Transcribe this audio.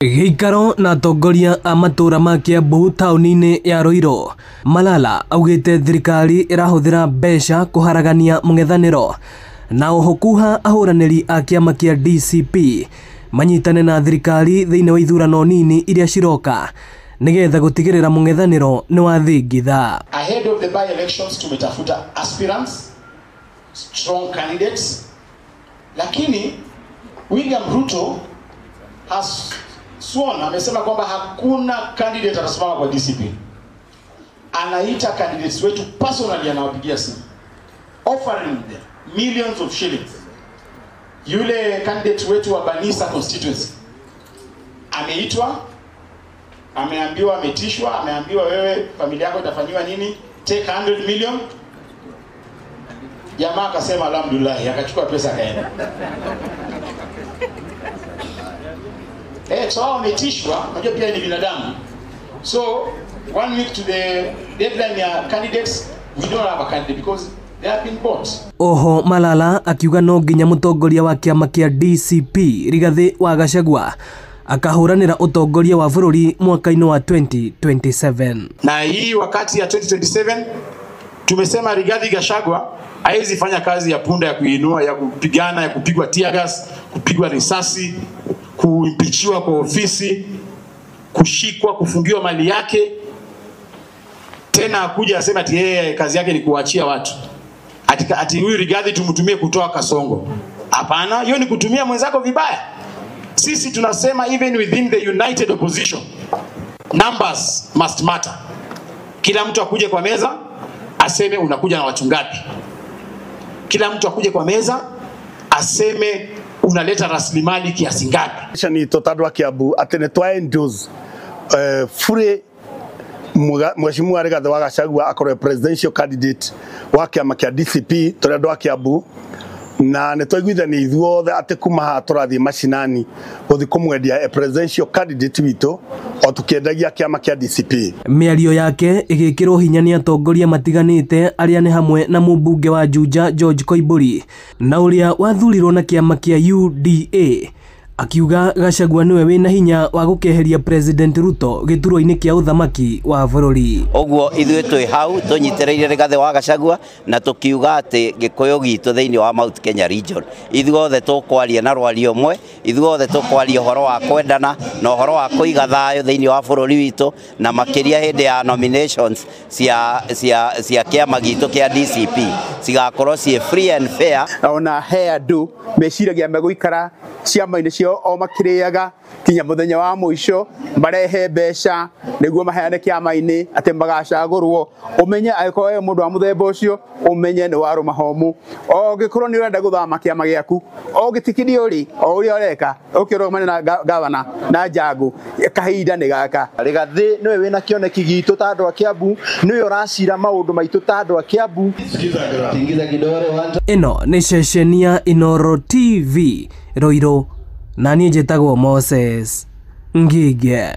Gĩikaro na atongoria a matũra ma Kiambu taũni-inĩ ya Ruiru. Malala augĩte thirikari ĩrahũthĩra mbeca kũharagania mũng'ethanĩro na oho kuha ahũranĩri a kĩama kĩa DCP manyitane na thirikari thĩinĩ wa ithurano nini iria ciroka nĩgetha gũtigĩrĩra mũng'ethanĩro nĩ wathingitha. Ahead of the by-elections tumetafuta aspirants, strong candidates, lakini William Ruto has sworn, amesema kwamba hakuna candidate atasimama kwa DCP. Anaita candidates wetu personally, anawapigia simu, offering them millions of shillings. Yule candidate wetu wa Banisa constituency ameitwa, ameambiwa, ametishwa, ameambiwa wewe familia yako itafanyiwa nini, take 100 million. Jamaa akasema alhamdulillah, akachukua pesa akaenda. So wametishwa, unajua pia ni binadamu. So 1 week to the deadline ya candidates, we don't have a candidate because they have been bought. Oho Malala akiuga no nginya mũtongoria wa kĩama kĩa DCP Rigathĩ wa Gachagua akahuranĩra ũtongoria wa bũrũri mwaka-inĩ wa 2027. Na hii wakati ya 2027 tumesema Rigathi Gachagua haiwezi fanya kazi ya punda ya kuinua, ya kupigana, ya kupigwa tear gas, kupigwa risasi, kuimpichiwa kwa ofisi, kushikwa, kufungiwa mali yake. Tena akuja asema ati yeye kazi yake ni kuachia watu. Ati huyu Rigathi tumtumie kutoa Kasongo. Hapana, hiyo ni kutumia mwenzako vibaya. Sisi tunasema even within the united opposition, numbers must matter. Kila mtu akuje kwa meza aseme unakuja na watu ngapi. Kila mtu akuje kwa meza aseme unaleta rasilimali kiasi ngapi. Ni totadwa Kiambu ati ni twa endorse fure Mheshimiwa Rigathi wa Gachagua akorwe presidential candidate wa kĩama kĩa DCP tũrĩ andũ a Kiambu, na nĩ twaiguithania ithuothe atĩ kuma haha tũrathiĩ macinani gũthiĩ kũmwendia a presidential candidate witũ o tũkĩendagia kĩama kĩa DCP. Mĩario yake ĩgĩkĩrwo hinya nĩ atongoria matiganĩte arĩa nĩ hamwe na mũmbunge wa Juja George Koimburi na ũrĩa wathurirwo na kĩama kĩa UDA akiuga Gachagua nĩwe wĩna hinya wa gũkeheria President Ruto gĩturwa-inĩ kĩa ũthamaki wa bũrũri. Ũguo ithuĩ twĩ hau tũnyitĩrĩire Rigathĩ wa Gachagua na tũkiuga atĩ Gĩkũyũ gitũ thĩinĩ wa Mount Kenya region ithuothe tũkwaria na rwario ũmwe, ithuothe tũkwaria ũhoro wa kwendana na ũhoro wa kũiga thayũ thĩinĩ wa bũrũri witũ, na makĩria hĩndĩ ya nominations cia kĩama gitũ kĩa DCP cigakorwo ciĩ free and fair. Ona he andũ meciragia megũikara ciama-inĩ ciao o makĩrĩaga kinya mũthenya wa mũico, marehe mbeca nĩguo maheane kĩama-inĩ atĩ magacagũrwo. Ũmenye angĩkorwo wĩ mũndũ wa mũthemba ũcio, ũmenye nĩ warũma homu. Ũngĩkorwo nĩ ũrenda gũthama kĩama gĩaku, ũngĩtikithio rĩ, o ũrĩa ũreka, ũkĩrũgamane na gavana na Njangu, kahinda nĩ gaka. Rigathĩ nĩwe wĩna kĩoneki gitũ ta andũ a Kiambu, nĩwe ũracira maũndũ maitũ ta andũ a Kiambu. Ĩno nĩ ceceni ya Inooro TV Ruiru, na niĩ njĩtagwo Moses Ngige.